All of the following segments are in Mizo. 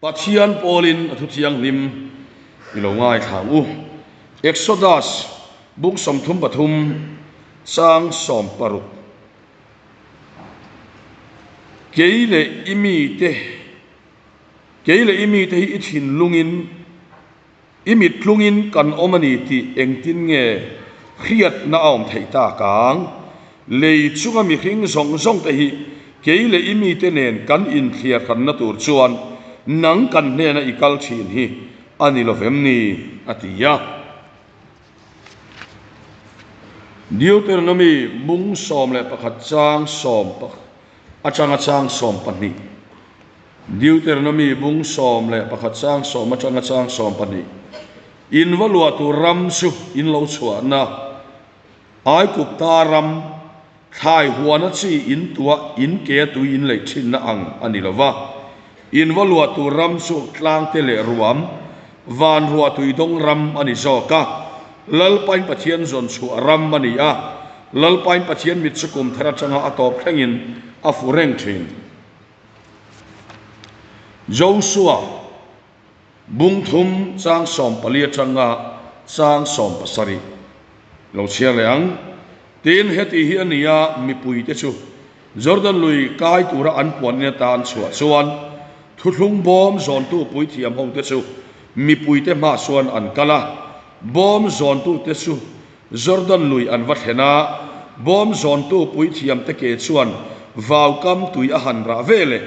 Pathian pawlin a thu thianghlim i lo ngaithla ang u. Exodus buk 33 chang 16 Kei leh i mite Kei leh i mite hi i thinlungin i mittlungin kan awm a ni tih engtin nge hriatna a awm theih tak ang? Lei chunga mihring zawng zawng te hi kei leh i mite nen kan inthliar hranna tur chuan nang kan hnena i kal thin hi a ni lovem ni? a ti a. Deuteronomy bung 11 chang sawm atanga chang 12. Deuteronomy bung 11 chang 10 atanga chang 12. In va luah tur ram chu in lo chhuahna Aigupta ram thlai huana chi in tuah in ke a tui in leih thinna ang a ni lo va. In va luah tur ram chu tlangte leh ruam, van ruah tui dawng ram a ni zawk a. Lalpain Pathian zawn chhuah ram a ni a, Lalpain Pathian mit chu kum thar atanga a tawp thlengin a fu reng thin. Josua bung thum chang 14 atanga chang 17 lo chhiar leh ang. Tin, heti hi a ni a, mipuite chu Jordan lui kai tura an puan in atan chhuah chuan thuthlung bawm zawntu puithiam hote chu mipuite hmah chuan an kal a. Bawm zawntute chu Jordan lui an va thlen a, bawm zawntu puithiamte ke chuan vaukam tui a han rah ve leh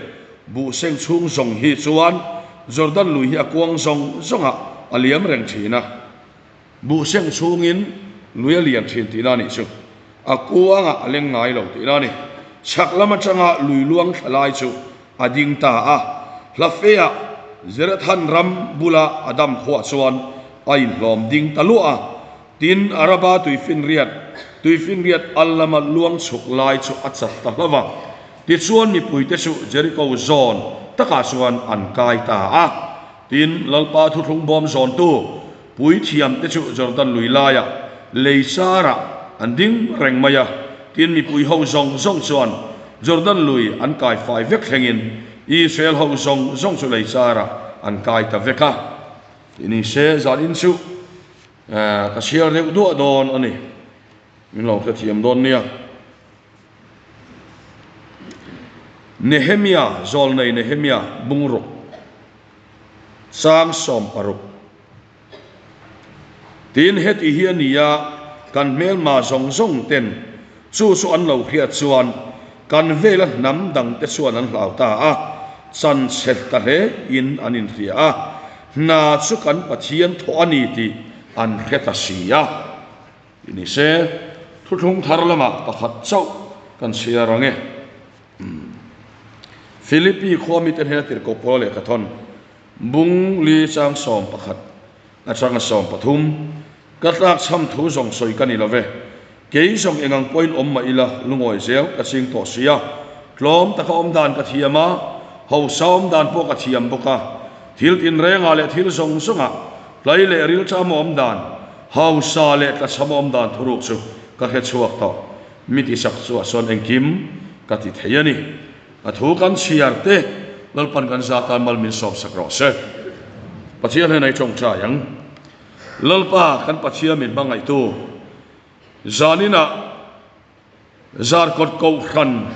buhseng chhung zawng hi chuan Jordan lui hi a kuang zawng zawngah a liam reng thin a. Buhseng chhungin lui a lian thin tihna a nih chu. A kuangah a leng ngai lo tihna a ni. Chhak lam atanga lui luang thla lai chu a ding ta a. Hlafeah Zerethan ram bula a dam khuah chuan a inhlawm ding ta luah a. Tin, Araba tuifinriat, tuifinriat al lama luang chhuk lai chu a chat ta hlauh a. Tichuan mipuite chu Jeriko zawn takah chuan an kai ta a. Tin, Lalpa thuthlung bawm zawntu Puithiamte chu Jordan lui laiah lei sarah an ding reng mai a, tin mipui ho zawng zawng chuan Jordan lui an kai fai vek thlengin Israel ho zawng zawng chu lei sarah an kai ta vek a. Tih ni se, zanin chu ka chhiar deuh duah dawn a ni. Min lo hrethiam dawn nia. Nehemia, Zawlnei Nehemia bungruk chang 16. Tin, heti hi a ni a, kan hmelma zawng zawng ten chu chu an lo hriat chuan kan vela hnam dang te chuan an hlau ta a, chan chhe ta hle in an inhria a, hna chu kan Pathian thawh a ni tih an hre ta si a. Tih ni se, thuthlung thar lamah pakhat chauh kan chhiar ang e. Philippi khua mite hnena tirhkoh Paula lehkha thawn Bung li chang 11 atanga 13, Ka tlak chham thu zawng sawi ka ni lo ve. Kei zawng engang pawhin awm mah ila lungawi zel ka ching tawh si a. Tlawm taka awm dan ka thiam a, hausa awm dan pawh ka thiam bawk a. Thil tinrengah leh thil zawng zawngah tlai leh rilṭam awm dan, hausa leh tlachham awm dan thuruk chu ka hre chhuak tawh. Mi tisak chuah sawn engkim ka ti thei a ni. A thu kan chhiar te Lalpan kan za tan mal min sawm sak rawh se. Pathian hian ei tawngtai ang. Lalpa kan Pathian min hmangaihtu zaninah Zarkawt Kohhran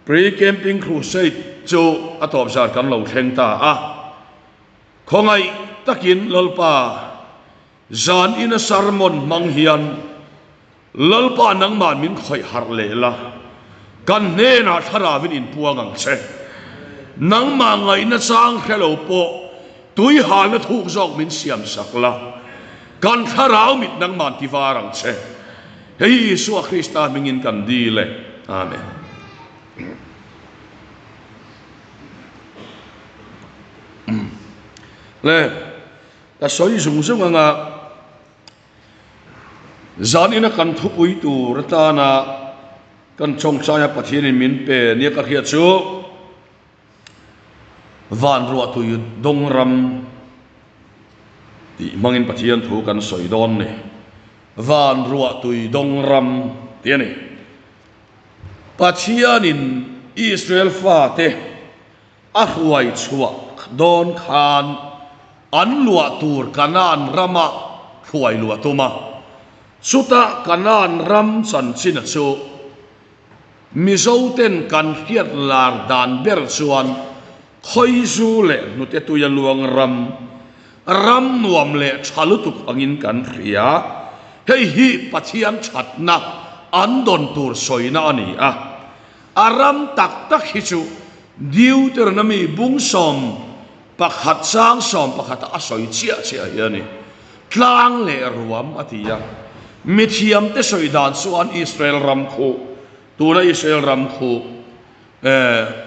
Pre-Camping Crusade chu a tawp zar kan lo thleng ta a. Khawngaih takin Lalpa zanina sermon hmang hian Lalpa nangmah min khawih harh leh la, kan hnenah thlarauin inpuang ang che. Nangmah ngaihna chang hre lo pawh tui halna thuk zawk min siam sak la, kan thlarau mit nangmah ti var ang che. Hei hi Isua Krista hmingin kan dil e. Amen. Le, ka sawi zung zung anga. Zanina kan thupui tur atana kan tawngtaia Pathianin min pe nia ka hriat chu van ruahtui dawng ram tih hmangin Pathian thu kan sawi dawn ni. Van ruahtui dawng ram tih a ni. Pathianin Israel fate a hruai chhuah. dawn khan an luah tur Kanaan rama hruai luah tum a. Chutah Kanaan ram chanchina chu Mizoten kan hriat lar dan ber chuan Khawizu leh hnute tuia luang ram, ram nuam leh tha lutuk angin kan hria. Hei hi Pathian thatna an dawn tur sawina a ni a. A ram tak tak hi chu Deuteronomy bung 11 chang 11 a sawi chiah chiah hi a ni. Tlang leh ruam a ti a. Mithiamte sawi dan chuan Israel ram khu, tuna Israel ram khu eh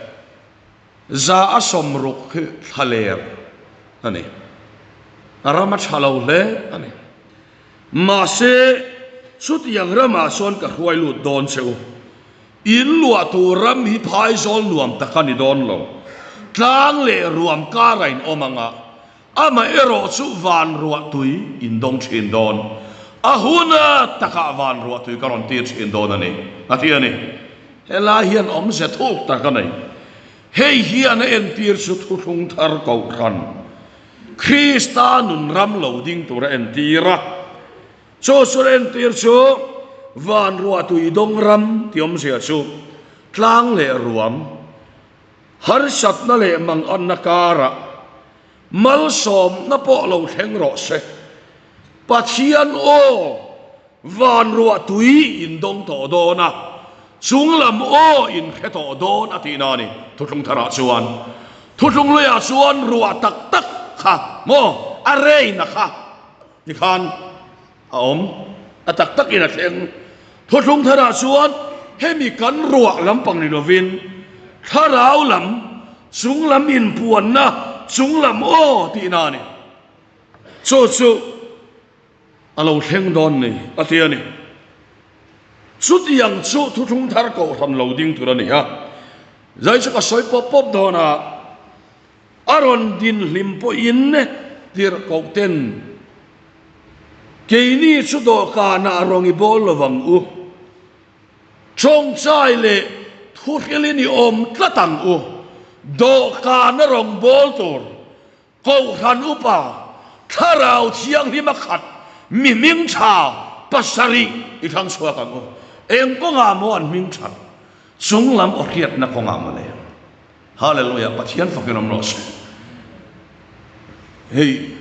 za a 60 hi thlaler a ni. A ram a tha lo hle a ni. Mahse, chutiang ramah chuan ka hruai lut dawn che u. In luah tur ram hi phaizawl nuam tak a ni dawn lo. Tlang leh ruam kara in awm anga, amaherawh chu van ruah tui in dawng thin dawn. A huna takah van ruah tui ka rawn tir thin dawn a ni, a ti a ni. Helai hian awmze thuk tak a nei. Hei hian a entir chu thuthlung thar kohhran. Krista nun ram lo ding tur a entir a. Chu chu entir chu van ruah tui dawng ram tih awmzia chu tlang leh ruam, harsatna leh manganna karah malsawmna pawh lo thleng rawh se. Pathian aw van ruah tui in dawng tawh dawn a, chunglam aw in hre tawh dawn a tihna a ni. Thuthlung tharah chuan thuthlung luiah chuan ruah tak tak kha maw a reina kha Tikhan a awm, a tak takin a thleng. Thuthlung tharah chuan hemi kan ruah lampang ni lovin thlarau lam, chunglam inpuanna, chunglam aw tihna a ni. Chu chu a lo thleng dawn ni a ti a ni. Chutiang chu thuthlung thar kohhran lo ding tur a ni a. Zai chu ka sawi pawp pawp dawn a. A rawn din hlim pawhin tirhkoh ten, Keini chu dawhkanah rawng i bawl lo vang u. Tawngtai leh thuhrilin i awm tlat ang u. Dawhkana rawng bawl tur Kohhran upa Thlarau Thianghlima khat mi hming tha pasarih i thlang chhuak ang u. Eng kawngah maw an hming that? Chunglam aw hriatna kawngah maw le? Hallelujah Pathian fakin awm rawh se. Hei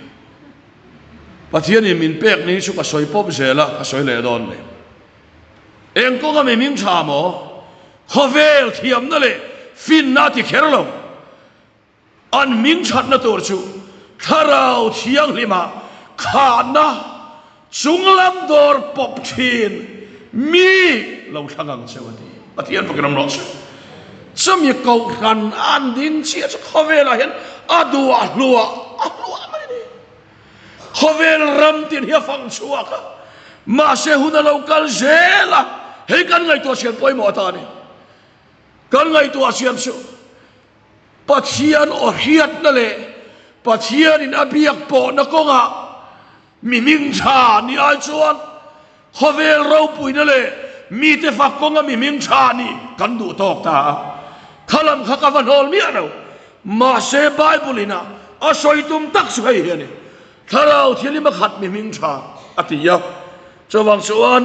Pathian in min pek ni chu ka sawi pawp zel a, ka sawi leh dawn ni. Eng kawnga mi hming tha maw? Khawvel thiamna leh finna a ti kher lo. An hming thatna tur chu Thlarau Thianghlima khahna Chunglam dawr pawp thin mi lo thlang ang cheu a ti. Pathian fakin awm rawh se. Chumi kohhran an ding chiah chu khawvelah hian a duah hluah a hluah mai a ni. Khawvel ram tin hi a fang chhuak a, mahse hun a lo kal zel a, hei kan ngaihtuah siam pawimawh ata a ni. Kan ngaihtuah siam chu Pathian aw hriatna leh Pathianin a biak pawhna kawngah Mi hming tha ni ai chuan khawvel ropuina leh mite fak kawnga mi hming tha nih kan duh tawk ta a. Kha lam kha ka va hnawl miah lo. Mahse Bible ina a sawi tum tak chu hei hi a ni, Thlarau thianghlim a khat mi hming tha a ti a. Chuvang chuan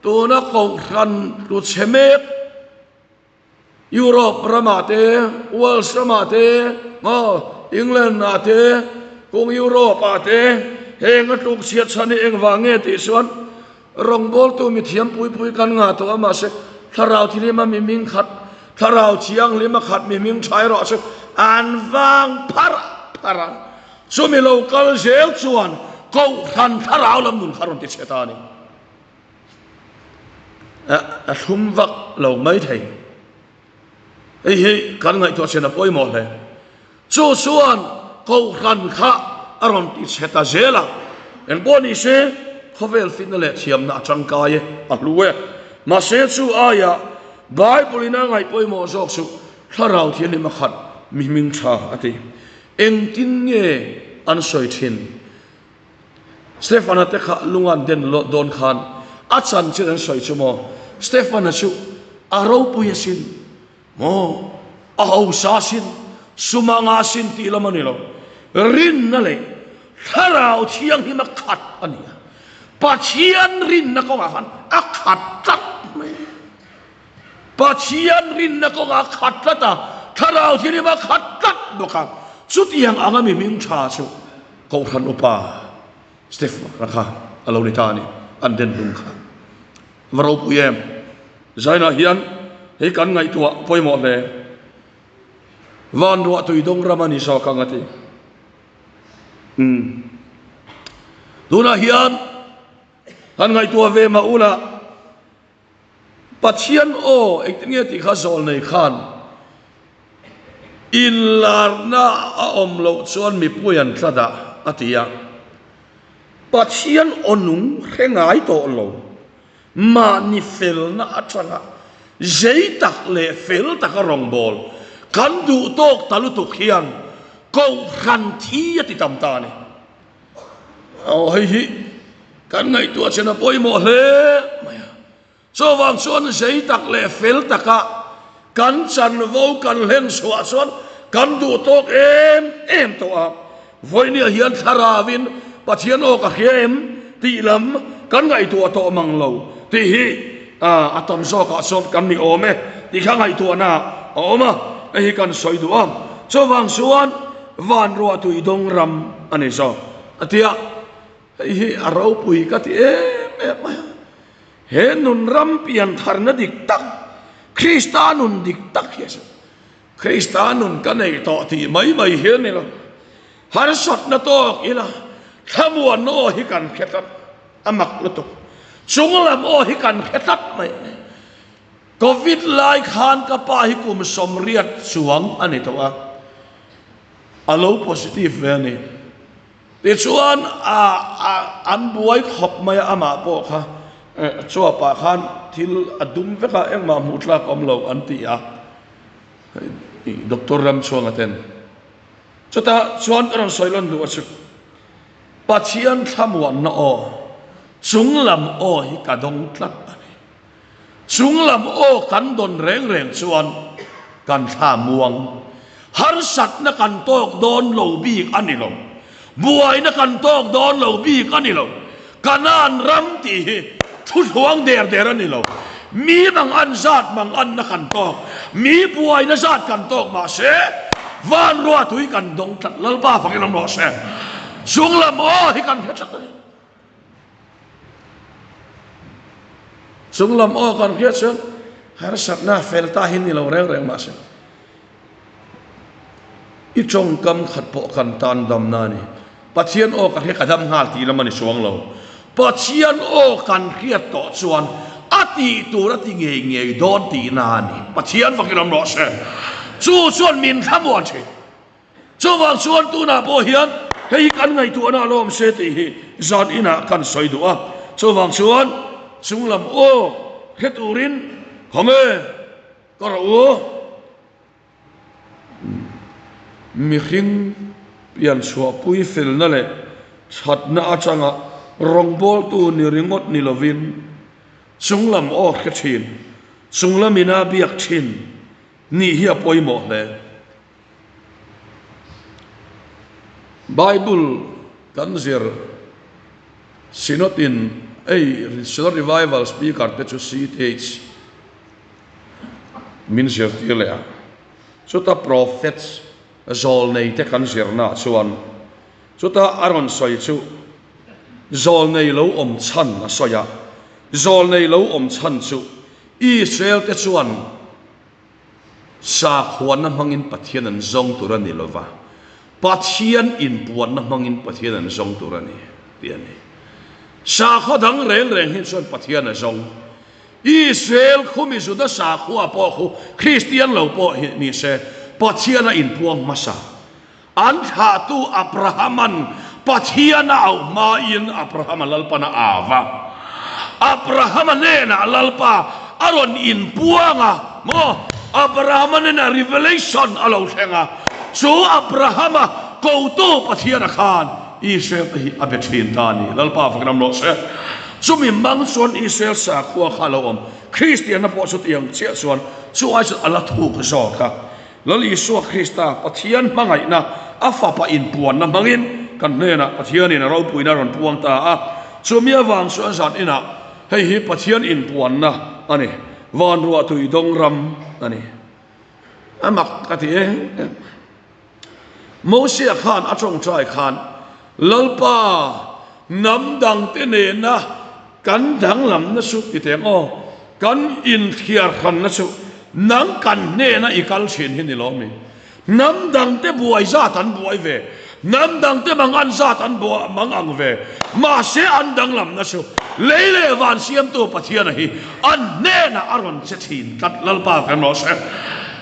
tuna kohhran tlu chhe mek, Europe ramah te, Wales ramah te, England ah te, kung Europe ah te heng a tluk chhiat chhan hi engvang nge tih chuan rawngbawltu mithiam pui pui kan ngah tawh a mahse thlarau thihlima mi hming khat, thlarau thianghlima khat mi hming tha erawh chu an vang pharh pharh a, chumi lo kal zel chuan kohhran thlarau lam nun kha rawn ti chhe ta a ni. A thlum vak lo mai thei. Hei hi kan ngaihtuah chhen a pawimawh hle. Chu chuan Kohhran kha a rawn ti chhe ta zel a. Engpawh ni se, khawvel fitna leh thiamna a tangkai e, a hlu e. Mahse chu aia Bible in a ngaih pawimawh zawk chu Thlarau Thianghlim a khat mi hming tha a ti. Engtin nge an sawi thin? Stefana te kha lung an den dawn khan a chanchin an sawi chu maw? Stefana chu a ropui asin maw? A hausa asin? Suma nga sin tih lam a ni lo. Rinna leh Thlarau Thianghlima khat a ni a. Pathian rinna kawngah khan a khat tlat mai. Pathian rinna kawngah a khat tlat a, Thlarau Thianghlima a khat tlat bawk a. Chutiang anga mi hming tha chu Kohhran Upa Stefana kha a lo ni ta a ni, an den hlum kha. Va ropui em! Zainah hian hei kan ngaihtuah pawimawh hle. Van ruah tui dawng ram a ni zawk ang a ti. Umm. Tunah hian han ngaihtuah ve mah ula, Pathian aw engtin nge tih kha zawl nei khan inlarna a awm loh chuan mipui an tla dah a ti a. Pathian aw nung hre ngai tawh lo. Mahni felna atanga zei tak leh fel taka rawngbâwl kan duh tâwk ta lutuk hian kohhran thi a ti tam ta a ni. Aw, hei hi kan ngaihtuah chen a pawimawh hle mai a. Chuvang chuan zei tak leh fel taka kan chanvo kan hlen chhuah chuan kan duh tâwk em em tawh a. Vawinia hian thlarauin Pathian aw ka hria em tih lam kan ngaihtuah tawh mang lo tih hi a tam zawkah chuan kan ni awm e tih kha ngaihtuahna a awm a, hei hi kan sawi duh a. Chuvang chuan van ruah tui dawng ram a ni zawk a ti a, hei hi a ropui ka ti em em mai a. He nun ram piantharna dik tak, Krista nun dik tak hi a si. Krista nun ka nei tawh tih mai mai hi a ni lo. Harsatna tawk ila thlamuanna aw hi kan hre tlat, a mak lutuk. Chunglam aw hi kan hre tlat mai a ni. Covid lai khan ka pa hi kum 80 chuang a ni tawh a, a lo positive ve a ni. Tichuan a a an buai khawp mai a, amah pawh kha chuapah khan thil a dum vek a, engmah hmuh tlak awm lo an ti a, Doctor Ramchhuanga ten. Chutah chuan ka rawn sawi lawn duh a chu, Pathian thlamuanna aw, chunglam aw hi ka dawng tlat a ni. Chunglam aw kan dawn reng reng chuan kan thla muang. Harsatna kan tawk dawn lo bik a ni lo. Buaina kan tawk dawn lo bik a ni lo. Kanaan ram tih hi thu hluang der der a ni lo. Mi mang an zat mang anna kan tawk, mi buaina zat kan tawk mahse van ruatui kan dawng tlat Lalpa fangin awm rawh se. Chunglam aw hi kan hre tlat a ni. Chunglam aw kan hriat chuan harsatna fel ta hi ni lo reng reng mahse i tawngkam khat pawh kan tan damna a ni. Pathian aw ka hria ka dam nghal tih lam a ni chuang lo. Pathian aw kan hriat tawh chuan a tih tur a ti ngei ngei dawn tihna a ni. Pathian vakin awm rawh se. Chu chuan min thlamuan thin. Chuvang chuan tunah pawh hian hei hi kan ngaihtuahna a lawm se tih hi zan inah kan sawi duh a. Chuvang chuan chunglam aw hre turin khawm e ka rawh u. Mihring pian chhuahpui felna leh thatna atanga rawngbawltu ni ringawt ni lovin chunglam aw hre thin, chunglam ina biak thin nih hi a pawimawh hle. Bible kan zir Synod in ei Synod Revival Speaker te chu CTH min zirtir leh a, chuta Prophets zawlnei te kan zirna ah chuan chuta a rawn sawi chu zawlnei lo awm chhan a sawi a, zawlnei lo awm chhan chu Israel te chuan Sakhuanna hmangin Pathian an zawng tur a ni lova, Pathian inpuanna hmangin Pathian an zawng tur a ni, tih a ni. Sakhaw dang reng reng hi chuan Pathian a zawng. Israel khu mi Juda sakhua pawh khu Kristian lo pawh hi ni se, Pathian a inpuang hmasa. An thlahtu Abrahaman Pathian a auh hmain Abrahama Lalpan a au va. Abrahama hnenah Lalpa a rawn inpuang a, maw? Abrahama hnenah revelation a lo thleng a. Chu Abrahama kotu Pathiana khan Israel te hi a be thin ta a ni. Lalpa fak ram rawh se. Chumi mang chuan Israel sakhua kha a lo awm. Kristianna pawh chutiang chiah chuan chu ai chuan a la thuk zawk a. Lal Isua Krista Pathian hmangaihna a Fapa inpuanna hmangin kan hnenah Pathianin a ropuina a rawn puang ta a. Chumi avang chuan zan inah hei hi Pathian inpuanna a ni, van ruah tui dawng ram a ni. A mak ka ti em em. Mosia khan a tawngtai khan, Lalpa, hnam dangte nena kan danglamna chu ti teng aw, kan inthiar hranna chu nang kan hnena i kal thin hi ni lo mi? Hnam dangte buai zat an buai ve, hnam dangte mang an zat an mang ang ve, mahse an danglamna chu lei leh van siamtu Pathiana hi an hnenah a rawn che thin tlat. Lalpa kan rawh se,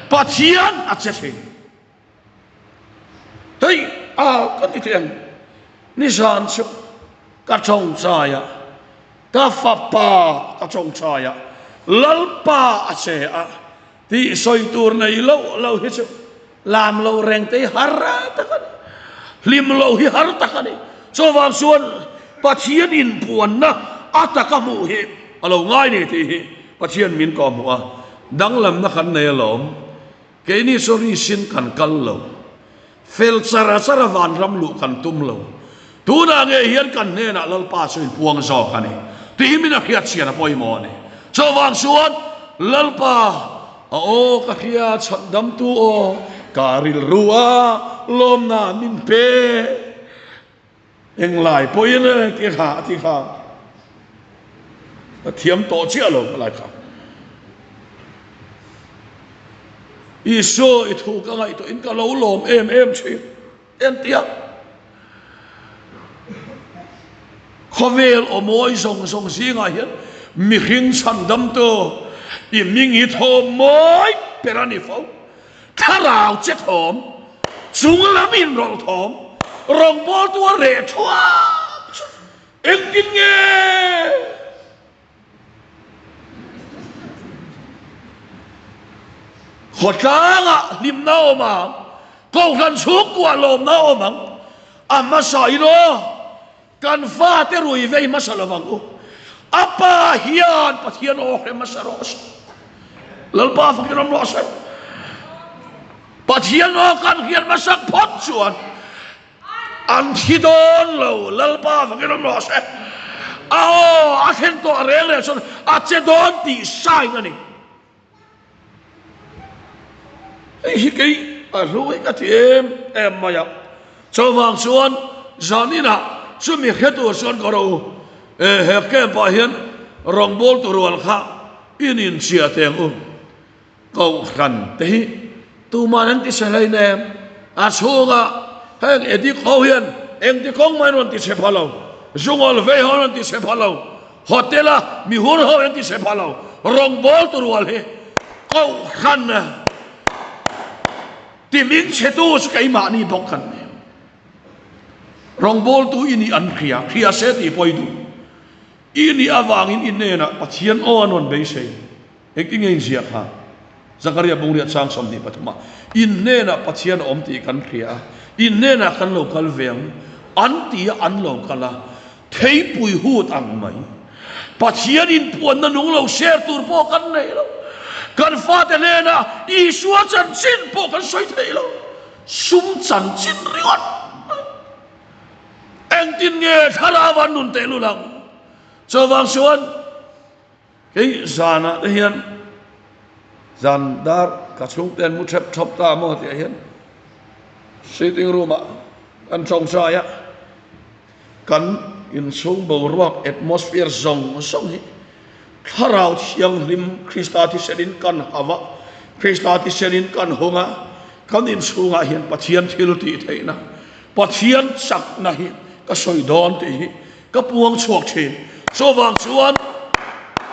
Pathian a che thin. Hei a ka ti thei ang, nizan chu ka tawngtai a, ka fapa ka tawngtai a, Lalpa a che a tih sawi tur nei loh loh hi chu lam lo reng te hi har tak a ni, hlim loh hi har tak a ni. Chuvang chuan Pathian inpuanna a taka hmuh hi a lo ngai ni tih hi Pathian min kawhhmuh a, danglamna kan nei alawm. Keini chu risin kan kal lo. Fel char char a vanram luh kan tum lo. Tunah nge hian kan hnenah Lalpa chu inpuang zawk a ni. Tih min a hriat chian a pawimawh a ni. Chuvang chuan Lalpa a aw ka hria chhandamtu aw ka rilru a lawmna min pe. Englai pawhin e ti kha a ti kha a thiam tawh chiah lo ka lai kha. Isua i thu ka ngaihtuah in ka lo lawm em em thin entia khawvel awmawi zawng zawng zingah hian mihring chhandamtu i hming hi thawm mawi ber a ni fo. Thlarau che thawm, chung lam inrawlh thawm, rawngbawltu a reh thuap chu engtin nge? Khawtlangah hlimna a awm ang, kohhran chhungkuah lawmna a awm ang, a hmasa in aw, kan fate rui vei hmasa lo vang u. A pa hian Pathian aw hre hmasa rawh se. Lalpa fakin awm rawh se. Pathian aw kan hriat hmasak phawt chuan an thi dawn lo. Lalpa fakin awm rawh se. A aw a thlen tawh reng reng chuan a che dawn tih sign a ni. Hei hi kei a hlu hi ka ti em em mai a, chuvang chuan zaninah chumi hre tur chuan ka ro e he camp ah hian rawngbawltu rual kha in inchhiah teh ang u, kohhran te hi tuman an ti chhe hlein em, a chhungah heng addict ho hian engti kawng mahin rawn ti chhe pha lo, zungawl vei ho an rawn ti chhe pha lo. Hotel a mi hur ho an ti chhe pha lo, rawngbawltu rual hi kohhran ti min chhetu chu keimahni bawk kan ni. Rawngbawltu i nih an hria, hria se tih pawh i duh. I nih avangin i hnenah Pathian aw an rawn beisei. Engtin nge inziah kha? Zakaria bungriah chang 23 ah, In hnenah Pathian a awm tih kan hria a, in hnenah kan lo kal ve ang, an ti a, an lo kal a, theipui hut ang mai. Pathian inpuanna nung lo share tur pawh kan nei lo. Kan fate hnenah Isua chanchin pawh kan sawi thei lo. Sum chanchin ringawt. Engtin nge thlarau an nun tehlul ang? Chuvang chuan Hei zanah te hian zan dar ka chhungte an mu thep thawp ta maw tih ah hian sitting room ah kan tawngtai a, kan inchhung boruak atmosphere zawng zawng hi Thlarau Thianghlim Krista thisenin kan hau a, Krista thisenin kan hung a, kan inchhungah hian Pathian thil tih theihna, Pathian chakna hi ka sawi dawn tih hi Ka puang chhuak thin. Chuvang chuan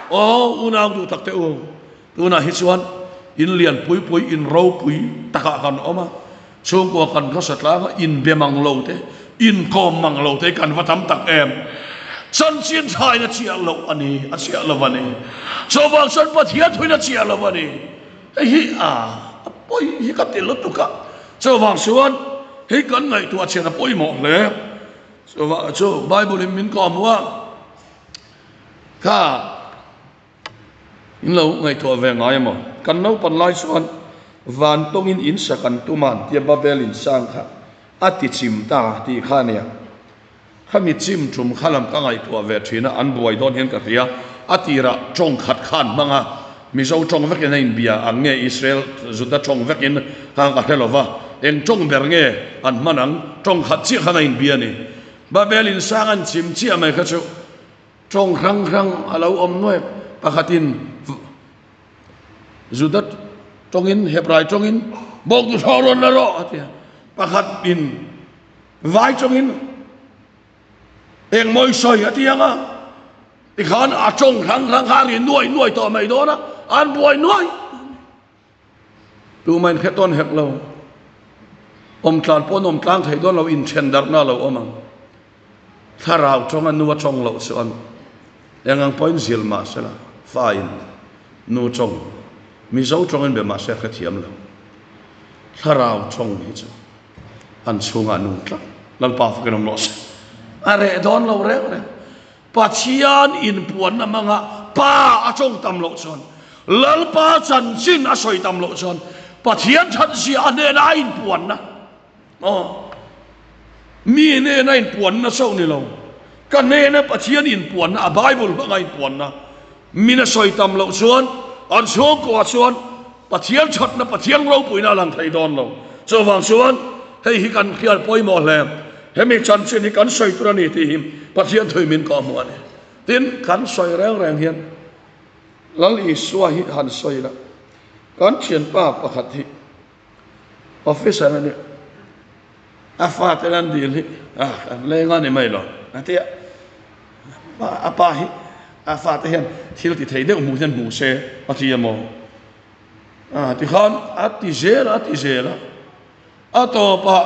aw unau duh tak te u, tunah hi chuan in lian pui pui, in ropui takah kan awm a, chhungkua kan hmasa tlang a, inbe mang lo te, inkawm mang lo te kan va tam tak em. Chanchin thain a chiah loh a ni, a chiah lo a ni. Chuvang chuan Pathian thuin a chiah lo a ni. Hei hi a a pawi hi ka ti lutuk a. Chuvang chuan hei kan ngaihtuah chian a pawimawh hle. Chuvah chu Bible in min kawhhmuh a, kha in lo ngaihtuah ve ngai emaw? Kan naupan lai chuan Van tawngin in sak an tum a an tia Babel in sang kha a ti chim ta tih kha a nia. Khami chim tum kha lam ka ngaihtuah ve thin a, an buai dawn hian ka hria. A tirah tawng khat kha an hmang a, Mizo tawng vekin a inbia ang nge Israel Juda tawng vekin kha ka hre lo va, eng tawng ber nge an hman ang, tawng khat chiah khan a inbia a ni. Babel in sang an chim chiah mai kha chu tawng hrang hrang a lo awm nuai, pakhatin Juda tawngin Hebrai tawngin bawk duhthawh rawn la rawh a ti a, pakhatin Vai chungin eng mawi sawi a ti ang a, tikhan a tawng hrang hrang kha a ri nuai nuai tawh mai dawn a, an buai nuai. Tumah in hre tawn hek lo, awm tlan pawh an awm tlang thei dawn lo, inthen darhna a lo awm ang. Thlarau tawng a nu a tawng loh chuan eng ang pawhin zil mah se la, fa in nu tawng, Mizo tawngin be mah se a hrethiam lo. Thlarau tawng hi chu an chhungah nung tlat. Lalpa fakin awm rawh se. A reh dawn lo reng reng. Pathian inpuanna hmanga Pa a tawng tam loh chuan, Lalpa chanchin a sawi tam loh chuan, Pathian thatzia a hnena a inpuanna, aw, mi hnena inpuanna chauh ni lo, ka hnena Pathian inpuanna, a Bible hmanga inpuanna, min a sawi tam loh chuan, an chhungkuah chuan Pathian thatna, Pathian ropuina a lang thei dawn lo. Chuvang chuan hei hi kan hriat pawimawh hle. Hemi chanchin hi kan sawi tur a ni tih hi Pathian thui min kawh hmuh a ni. Tin, kan sawi reng reng hian Lal Isua hi han sawi la, kan thianpa pakhat hi officer a nia, a fate an dil hi ah kan leng a ni mai lo a ti a, a pa hi a fate hian thil ti thei deuh hmuh hian hmu se a ti a maw? Ah tikhan a ti zel a ti zel a, a tawpah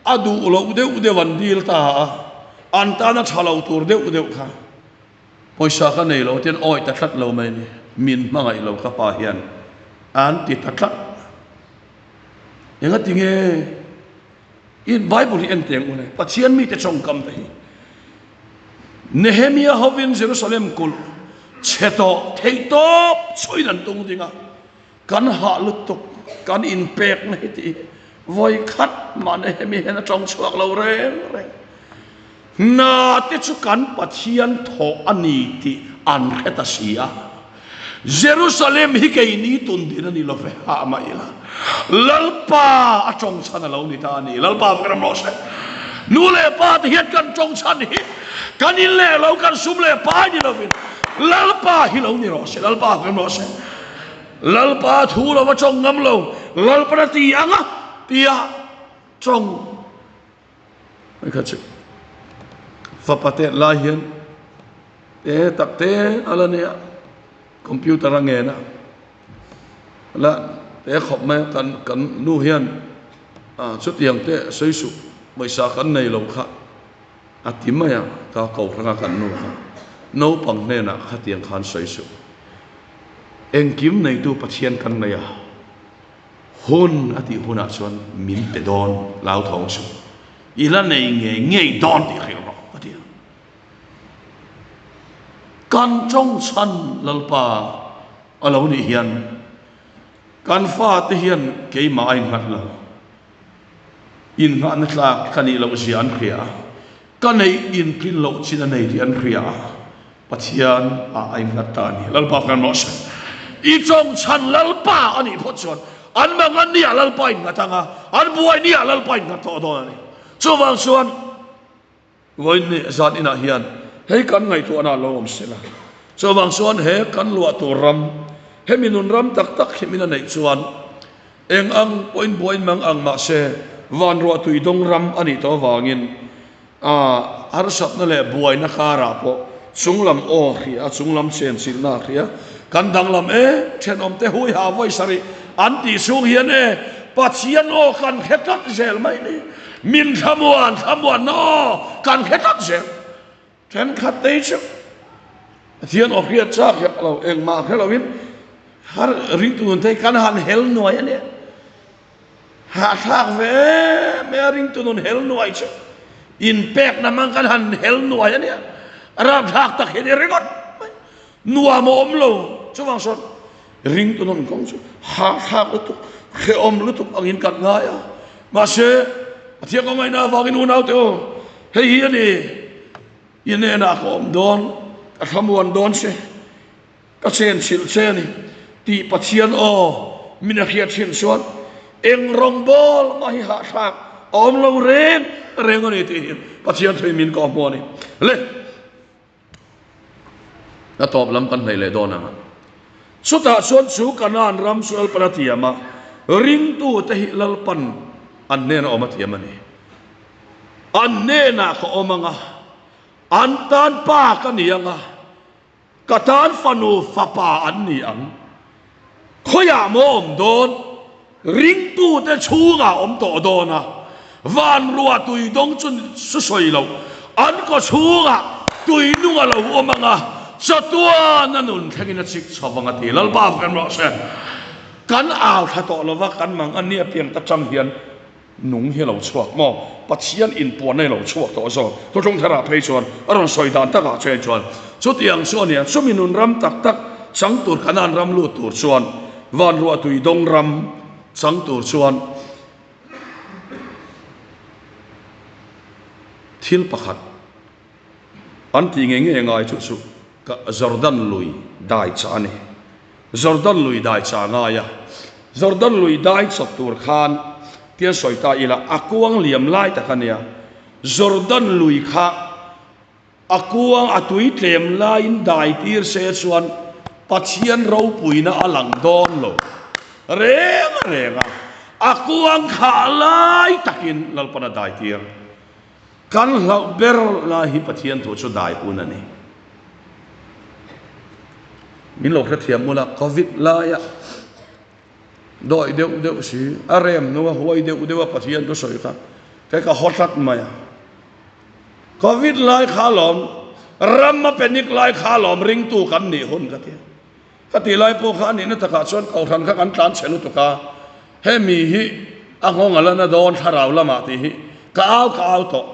a duh loh deuh deuh an dil ta a, an tana tha lo tur deuh deuh kha Pawisa ka nei lo tian awi ta tlat lo mai ni, min hmangaih lo ka pa hian an ti ta tlat. Engati nge in Bible hi en teng u le, Pathian mite tawngkam te hi. Nehemia hovin Jerusalem kulh chhe tawh theih tawp chhuin an tung ding a, kan hah lutuk, kan inpekna hi tih hi vawi khat mah Nehemia hian a tawng chhuak lo reng reng. Hna te chu kan Pathian thawh a ni tih an hre ta si a. Jerusalem hi keini tun din a ni lo ve, hah mah ila. Lalpa a tawng chhan a lo ni ta a ni. Lalpa va ram rawh se. Nu leh pa te hian kan tawng chhan hi kan in leh lo, kan sum leh pai ni lovin Lalpa hi lo ni rawh se. Lalpa va ram rawh se. Lalpa thu lo va tawng ngam lo, Lalpa na ti ang a tia tawng. Hei kha chu fapa te lai hian te tak te a la nia computer a ngen a la te khawp mai a kan kan nu hian ah chutiang te sawi suh pawisa kan nei lo kha a ti mai a ka ko hrang a kan nu kha naupang hnenah khatiang khan sawi suh engkim neitu Pathian kan nei a. Hun a tih hunah chuan min pe dawn hlauthawng suh, i la nei ngei ngei dawn tih hrilh rawh a ti a. Kan tawng chhan Lalpa a lo nih hian kan fate hian keimah a innghat lo, innghahna tlak ka nih loh zia an hria a, ka neih intlin loh chin a nei tih an hria a, Pathian ah a innghat ta a ni. Lalpa kan rawh se. I chawngchhan Lalpa a nih phawt chuan an mangan ni ah Lalpa innghat ang a, an buai ni ah Lalpa innghat tawh dawn a ni. Chuvang chuan vawiin ni zan inah hian hei kan ngaihtuahna lo awm se la. Chuvang chuan he kan luah tur ram, hemi nun ram tak tak hi min a neih chuan eng ang pawhin buain mang ang mah se van ruah tui dawng ram a nih tawh avangin A harsatna leh buaina karah pawh chunglam aw hria, chunglam chenchilhna a hria. Kan danglam e, thenawmte hui ha vawi sarih an tih chhung hian e, Pathian aw kan hre tlat zel mai ni. Min thlamuan, thlamuanna aw kan hre tlat zel. Thenkhat te hi chu Pathian aw hriat chak hek lo, engmah hre loin har ringtu nun te hi kan han hel nuai a nia. Hahthlak ve em em a ringtu nun hel nuai chu inpekna hmang kan han hel nuai a nia, rapthlak tak hi a ni ringawt mai, nuam a awm lo chuvang sawn. Ringtu nun kawng chu hahthlak lutuk, hrehawm lutuk angin kan ngai a. Mahse, Pathian ka ngaihna avangin unaute aw, hei hi a ni, i hnenah ka awm dawn, ka thlamuan dawn che, ka chenchilh che a ni tih Pathian aw min a hriat thin chuan eng rawngbawl mah hi hahthlak a awm lo reng reng a ni tih hi Pathian thuin min kawhhmuh a ni. Le! A tawp lam kan hnaih leh dawn ang a. Chutah chuan chu Kanaan ram chu Lalpan a thiam a, ringtute hi Lalpan an hnena awm a thiam a ni. An hnenah ka awm ang a, an tan pa ka ni ang a, ka tan fanu fapa an ni ang. Khawiah maw awm dawn? Ringtute chhungah awm tawh dawn a, van ruah tui dawng chu su sawi loh, an kaw chhungah tui nung a lo awm ang a, chatuan a nun thlengin a chik chho vang a ti. Lalpa fem rawh se. Kan au thla tawh lova kan mang a nia piang ta chang hian nung hi a lo chhuak maw? Pathian inpuanna hi a lo chhuak tawh zawk. Thuthlung tharah phei chuan a rawn sawi dan takah che chuan chutiang chu a nia, chumi nun ram tak tak chang tur Kanaan ram lut tur chuan van ruah tui dawng ram chang tur chuan thil pakhat an tih ngei ngei ngai chu chu Jordan lui dai chah a ni. Jordan lui dai chah ngai a, Jordan lui dai chawp tur khan tian sawi ta ila a kuang liam lai tak a nia, Jordan lui kha a kuang a tui tlem laiin dai tir se chuan Pathian ropuina a lang dawn lo reng reng a, a kuang khah lai takin Lalpan a dai tir. Kan hlauh ber lai hi Pathian thu chu dai hun a ni. Min lo hrethiam ula, Covid laia dawi deuh deuh si, a rem hnua huai deuh deuh a Pathian thu sawi kha kei ka haw tlat mai a. Covid lai kha lawm, ram a panic lai kha lawm ringtu kan nih hun ka ti. Ka tih lai pawh kha a nihna takah chuan kohhran kha kan tlan chhe lutuk a, hemi hi a nghawng a la na dawn thlarau lamah tih hi ka au ka au tawh.